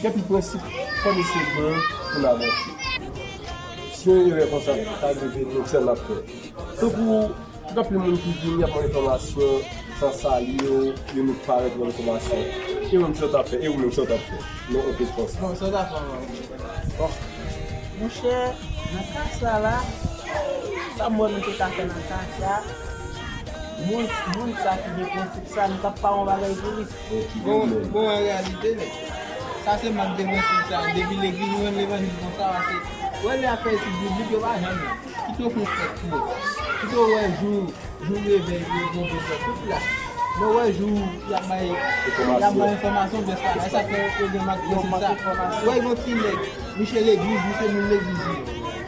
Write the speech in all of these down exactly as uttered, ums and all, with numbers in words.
Gen pi prensip, fò n eseye pran pou n avanse. Si yon erè konsa ta rive, nou sèl n ap fè. Tankou, gen anpil moun ki vin, y ap mande enfòmasyon, san salye yo, yo met parèt mande enfòmasyon. E menm sa w t ap fè, e ou menm sa w t ap fè. Non, oke, fòs. Bon, sa w t ap fè, bon. Bon. Monchè, nan ka sa la, sa m wè nou te ka fè nan ka sa, moun, moun sa ki gen prensip sa, nou t ap pa yon bagay pou li. Bon, bon, an reyalite, nèg, sa se mank de prensip sa. Depi legliz ou jwenn levanjil konsa, pase, wè lè afè etid biblik, yo pa janm la. Kite w fè yon fèt pou yo. Kite w wè jou, jou revèy pou yo, pou yo fè tout la. Men w wè jou y ap bay, y ap bay enfòmasyon, bèf pa la. E sa fè yo gen mank prensip sa. Wè yon ti nèg, misye legliz, misye moun legliz li.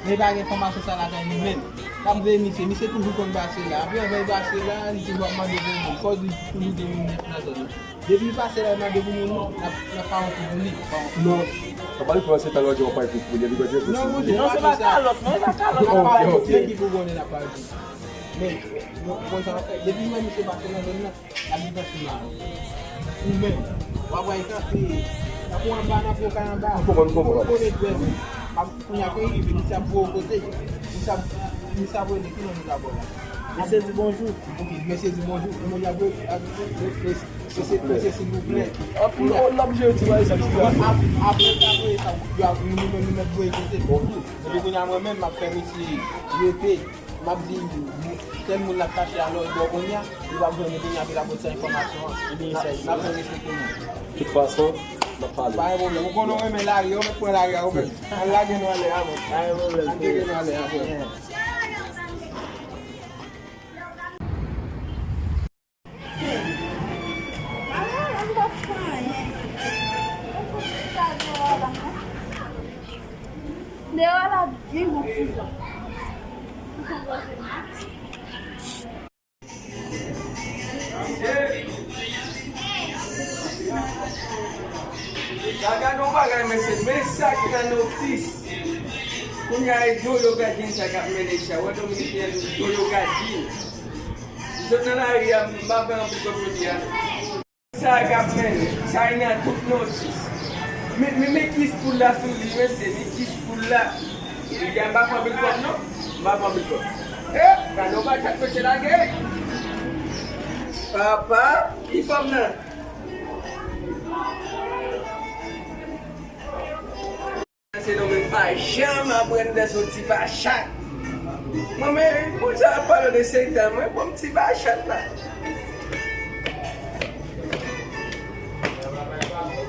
Men pa gen enfòmasyon sa lakay li menm. L ap veye misye, misye toujou konn pase la. Apre anvan l pase la, li toujou ap mande pou moun. Fò di toujou gen moun nèf nan zòn nan. Depi l pase la, l mande pou moun, non, l ap, l ap pa yon kou pou li. Non, sa pa li kòmanse talè w di w ap pa yon kou pou li, li kòmanse pou li. Non, se pa kalòt, non, se pa kalòt. Oke, oke. Ki pou konnen l ap pa yon kou. Men, non, bon, sa, depi w wè misye pase nan zòn nan, l ap vin pase la. Ou menm, w ap wè l kanpe, tankou anba nan pwo kay anba. M konprann, m konprann. Ou konnen dwèt ou. Kounye a, kan li rive, misye ap voye w kote. Misye ap, misye ap rele, ki non misye ap rele? Mesye di bonjou. Ok, mesye di bonjou. Kounye a, ap rele, ap rele, mesye, silvouplè. Anpil, l ap jere ti bagay sa, ti bagay. Ap-, apre, apre sa, yo ap, nou menm, nou mèt voye kote. Ok. Epi kounye a, mwen menm, m ap fè misye rete. M ap di, tèl moun l ap chache a lòt bò kounye a, li p ap jwenn li kounye a, epi l ap retire enfòmasyon an. N ap, n ap fè respekte moun. Tout fason, n ap pale. Pa gen pwoblèm. Ou konnen w renmen lari a, ou mèt pran lari a ou menm. Al lage nou anlè a, mwen. Pa gen pwoblèm. Al lage nou anlè a, frè. Deyò a la byen bon ti jan. Sa gade yon bagay, mesye, men sa ki nan notis. Kounye a, e dlo yo gadyen sa k ap mennen sa. Wè Dominiken an, dlo yo gadyen. Sot nan lari a, m pa fè anpil kòb jodi a. Sa k ap mennen, sa e nan tout notis. Men, men, men kis poul la sou li, mesye, men kis poul la. Li a m pa pran anpil kòb, non. M pa pran anpil kòb. E, gade yon bagay mesye lage. Papa, ki fanm nan? Se nou menm pa janm aprann de sou ti bachat. Mwen, men, moun sa ap pale de Seytan, mwen, bon, ti bachat la.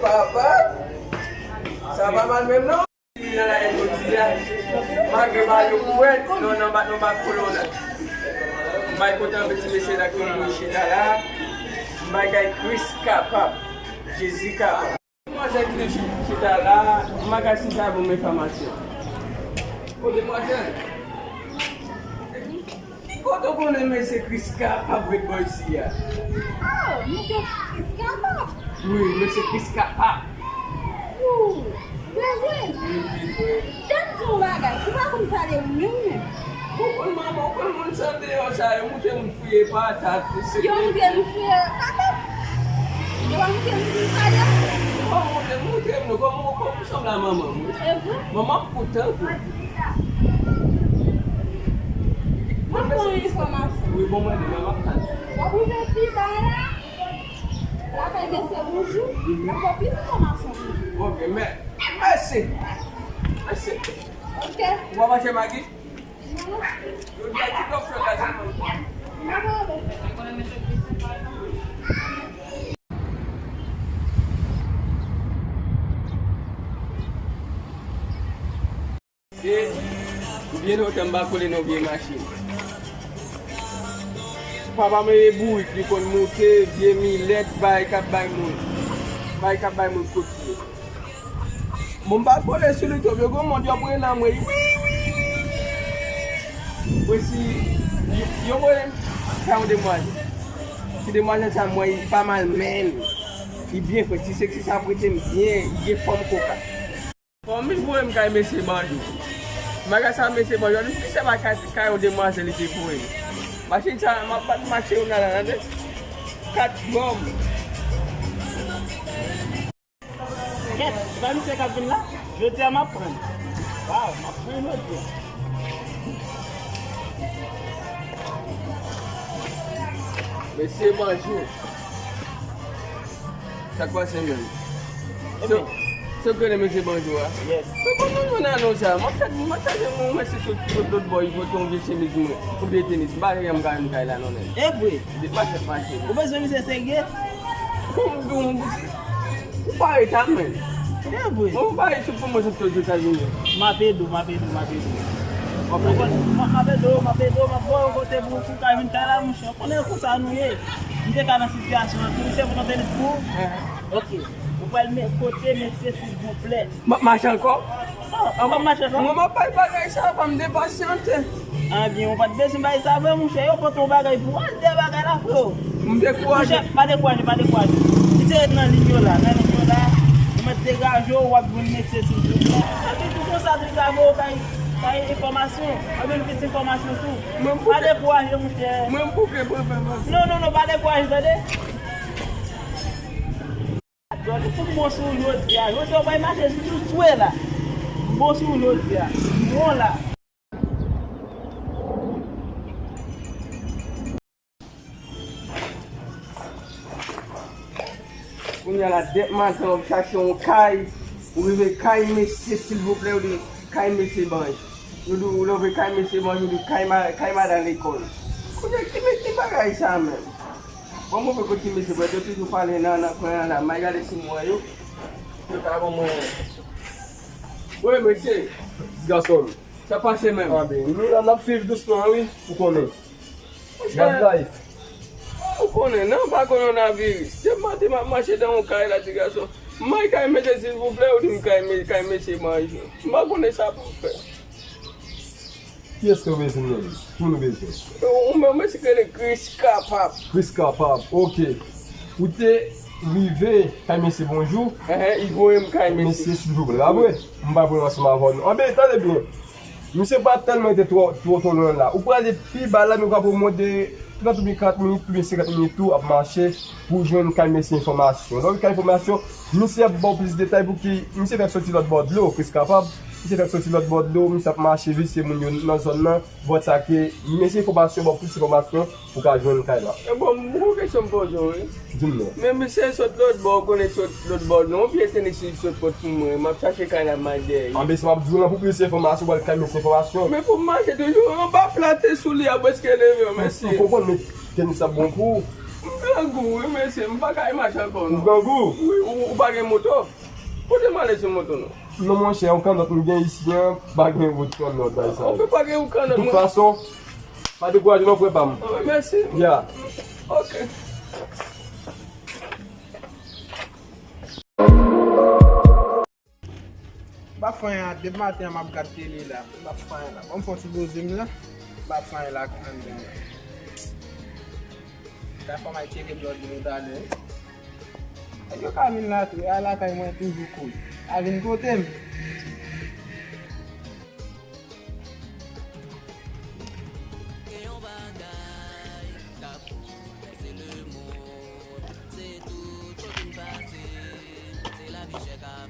Papa, sa pa mal menm, non. Nan la jodi a, malgre bagay yo frèt, non, nan ba, nan ba kolona. M bay kontan anpil ti mesye la ki vin chita la. M bay kay Kris kapab, Jezi kapab. Demwazèl ki te chi-, chita la, m pa ka si sa bon enfòmasyon. O, demwazèl. Ki kote w konnen mesye Kris kapab ret bò isi a? O, mesye Kris kapab? Wi, mesye Kris kapab. Ou, Jezi. Wi, wi, wi. Tande yon bagay, ou pa konn sa de ou menm menm. Ou konn manman, ou konn moun sa deyò sa, yo moute moun fouye patat, se... Yo moute nou fouye patat. Yo pa moute nou fouye patat. Yo pa moute, moute nou, kòman, kòman ou sanble a manman m, wi. E vre? Manman m kontan, wi. Mwen bon enfòmasyon. Wi, bon, mwen, demen m ap tann. W ap rive pi ba la. Lakay mesye bonjou. N ap ba w plis enfòmasyon. Ok, mè-, mèsi. Mèsi. Ok. Ou pa mache Magi? Non. Yo di a ti dòk fè gaz. Se, byen lontan m pa kole nan vye machin. Papa m e bourik, li konn moute vye milèt, bay k ap bay moun. Bay k ap bay moun kout pye. Bon, m pa kole sou li twòp, yo gon mòd yo ap rele anmwey. Wi, wi, wi, wi. Mwen si, yo, yo voye m kay yon demwazèl. Ti demwazèl sa, mwen, li pa mal menm. Li byen fre, ti seksi sa ap rete m byen, li gen fòm koka. Fanmi voye m kay mesye Banjou. Bagay sa mesye Banjou, li se pa kay, kay yon demwazèl li te voye m. Machin sa, m ap bat mache yon nan la, tande? Kat gòm. Kèt, Sa misye k ap vin la, jodi a m ap pran. Waw, m ap pran jodi a. Mesye, bonjou. Sa k pase menm? Se, se w k rele mesye bonjou a? Yes. Men kòman w jwenn anons sa? M ap chache, m ap chache yon mesye sot, sot lòt bò, li pote yon vye chemiz mwen, yon vye tenis. M pa janm ka jwenn kay la non, nèg. E vre? Di m pa fè mache. Ou bezwen misye serye? Bon, bon, ou pa reta menm. E vre? Bon, ou pa rete pou mwen sot Ozetazini. M ap ede w, m ap ede w, m ap ede w. M ap ede w, m ap ede w, m ap ba w kote pou, pou w ka jwenn kay la, monchè. Konnen konsa nou ye. M te ka nan sitiyasyon an tou, se pou konte li pou ou. Ok. Ou pral met kote mesye, silvouplè. M ap mache ankò? Non, ou p ap mache ankò? Mwen, m ap bay bagay sa, pa m depasyante. Anbyen, ou pa t bezwen bay sa vre, monchè. Yo pote yon bagay pou ou. Al de bagay la, freo. M dekouraje. Monchè, pa dekouraje, pa dekouraje. Misye ret nan liy yo la, nan liy yo la. Ou mèt degaje w, w ap jwenn mesye, silvouplè. Epi tou konsa, tou li ka voye w bay, bay enfòmasyon. Anbyen, plis enfòmasyon tou. Pa dekouraje, monchè. Mwen, m bouke, mwen, mwen, mwen. Non, non, non, pa dekouraje, tande? Donk, m bon sou ou jodi a. Jodi a, w bay mache sou, sou swe la. M bon sou ou jodi a. M bon la. Kounye a la, dèt maten, w ap chache yon kay, ou rive kay mesye, silvouplè, ou di, kay mesye Banj. Ou di, ou leve kay mesye Banj, ou di, kay ma-, kay madan lekòl. Kounye a, ki, ki bagay sa menm? Bon, mwen fè kote mesye, bwè, yo toujou pale nan, nan kwen an la. M al gade si m wè yo. Yo ta ban mwen. Wi, mesye. Gason. Sa pase menm? Anben, nou la, n ap swiv dousman, wi, ou konnen. Monchè, gad life. Ou konnen, nan pa kowonaviris. Depi maten, m ap mache nan yon kay la, ti gason. M al kay mesye, silvouplè, ou di m kay me-, kay mesye Banj. M pa konnen sa pou m fè. Kiyès ke w bezwen menm? Ki moun ou bezwen? Yon, yon mesye ki rele Chris Kapab. Chris Kapab, ok. Ou te rive kay mesye bonjou? Enhen, li voye m kay mesye. Mesye, silvouplè, pa vre? M pa pran ansanm avè w, non. Anben, tande byen. Misye pa tèlman rete twò, twò, twò lwen la. Ou prale pi ba la, men ou ka pran mwens de trant oubyen karant minit, oubyen senkant minit tou ap mache pou jwenn kay mesye enfòmasyon. Lè w kay enfòmasyon, misye ap ba w plis detay pou ki misye fèk soti lòt bò dlo, Chris Kapab. Misye fèk soti lòt bò dlo, misye ap mache visye moun yo nan zòn nan, bò sa ke mesye enfòmasyon, ba w plis enfòmasyon pou ka jwenn kay la. E bon, m gon kesyon m poze w, wi. Di m non. Men misye sot lòt bò, ou konnen sot lòt bò, non, vye tenis li sot pot pou mwen. M ap chache kay la, m al dèyè. Anben, sa m ap di w lan, pou plis enfòmasyon, w al kay mesye enfòmasyon. Men pou m mache toujou, anba plate sou li a, prèske leve, mesye. M konprann, men tenis la bon pou ou. M grangou, wi, mesye, m pa ka mache ankò, non. Ou grangou? Wi, ou, ou pa gen moto? Kote m ale sou moto, non? Non, monchè, yon kannòt m gen isi an, pa gen wout kannòt, bay sa. Anfen, pa gen wout kannòt, mwen. Tout fason, pa dekouraje non, frè pa m. Anfen, mèsi. Ya. Ok. M pa fè anyen a, depi maten an m ap gad tele la. M pa fè anyen la. Ban m fè yon ti poze m la. M pa fè anyen la anndan la. Sa fò m al tcheke blòd mwen talè. Nèg yo ka vin la tou, a lakay mwen toujou koul. A vin kote m.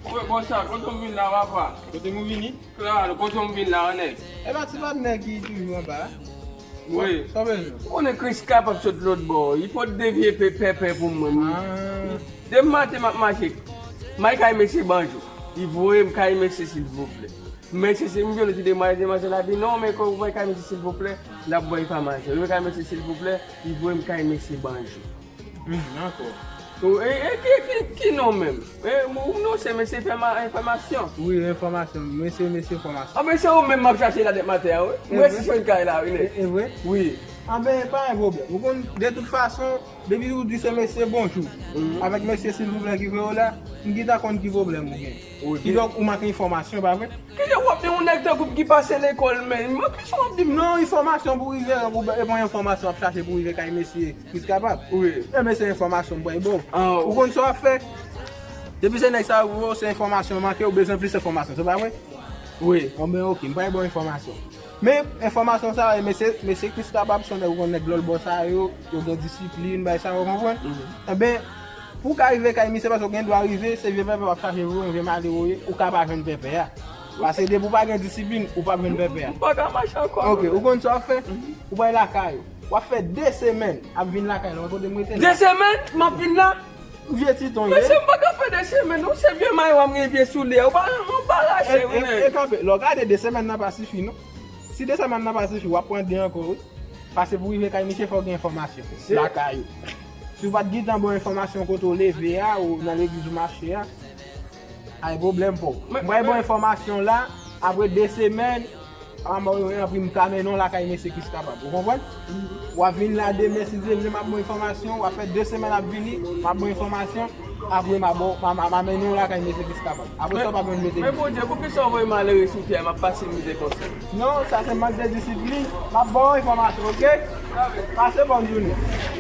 Wi, bon sa, kote w vin la, papa? Kote m vini? Klaro, kote m vin la, nèg? E pa ti patnè ki toujou anba a? Wi. Sa w bezwen? Ou konnen Chris Kapab sot lòt bò. Li pot de vye pe-, pèpè pou mwen. Ah. Demen maten m ap mache. M al kay mesye Banjou. Li voye m kay mesye, silvouplè. Mesye, si m jwenn ti demwazèl, demwazèl la di, "Non, men kòm ou voye kay mesye, silvouplè, n ap ba w enfòmasyon." Li voye kay mesye, silvouplè, li voye m kay mesye Banjou. Hmm, dakò. Ou, e, e, ki, ki, ki non menm? E, ou non se mesye enfòma-, enfòmasyon. Wi, enfòmasyon. Mesye, mesye enfòmasyon. A, men se ou menm m ap chache la depi maten an, wi. Mwen si jwenn kay la, wi, nèg. E, e vre? Wi. Anben, pa gen pwoblèm. Ou konn, de tout fason, depi ou di se mesye Bonjou, avèk mesye Silvouplè ki voye w la, m gentan konn ki pwoblèm ou gen. Wi, kidonk, ou manke enfòmasyon, pa vre? Kilè w ap di yon nèg tankou m ki pase lekòl, men, men kisa w ap di m? Non, enfòmasyon pou rive, ou, e pa enfòmasyon w ap chache pou rive kay mesye Chris Kapab. Wi. Enben, se enfòmasyon m pral ba w. Ah, ou konn sa w ap fè? Depi se nèg sa yo, se enfòmasyon manke, ou bezwen plis enfòmasyon, se pa vre? Wi. Bon, ben, ok, m pral ba w enfòmasyon. Men, enfòmasyon sa yo, mesye, mesye Chris Kapab, se yon nèg, ou konn nèg lòt bò sa yo, yo gen disiplin, bay sa yo, konprann? Mhm. Enben, Pou w ka rive kay misye, paske w gen dwa rive, se vye pèpè w ap chache pou yon vye malere w ye, ou ka pa jwenn pèpè a. Paske depi w pa gen disiplin, ou p ap jwenn pèpè a. M pa ka mache ankò. Ok, ou konn sa w ap fè? Ou pral lakay ou. W ap fè de semèn ap vin lakay la, kote m rete la. De semèn? M ap vin la? Vye titon ye. Mesye, m pa ka fè de semèn, non, se vye mayo a m gen, vye soulye a. Ou pa, ou pa rache, e, e, wi. E kanpe, lè w gade de semèn nan pa sifi, non. Si de semèn nan pa sifi, w ap pran de ankò, wi. Paske pou rive kay misye, fò w gen enfòmasyon lakay ou. Si w pa t gentan bon enfòmasyon kote w leve a, ou nan legliz ou mache a, ay pwoblèm pou w. Mwen bay bon enfòmasyon la, apre de semèn, a mwen, mwen, anpil m ka mennen w lakay mesye Kris Kapab. Ou konprann? W ap vin la demen, si Dye vle, m ap bon enfòmasyon, w ap fè de semèn ap vini, m ap bon enfòmasyon, apre m ap bon, m a, m a, m a mennen w lakay mesye Kris Kapab. Apre sa, w pa jwenn mesye. Men Bondye, poukisa w voye malere sou tè a, m ap pase mizè konsa? Non, sa se mank de disiplin. M ap ba w enfòmasyon, ok? Pase bòn jounen.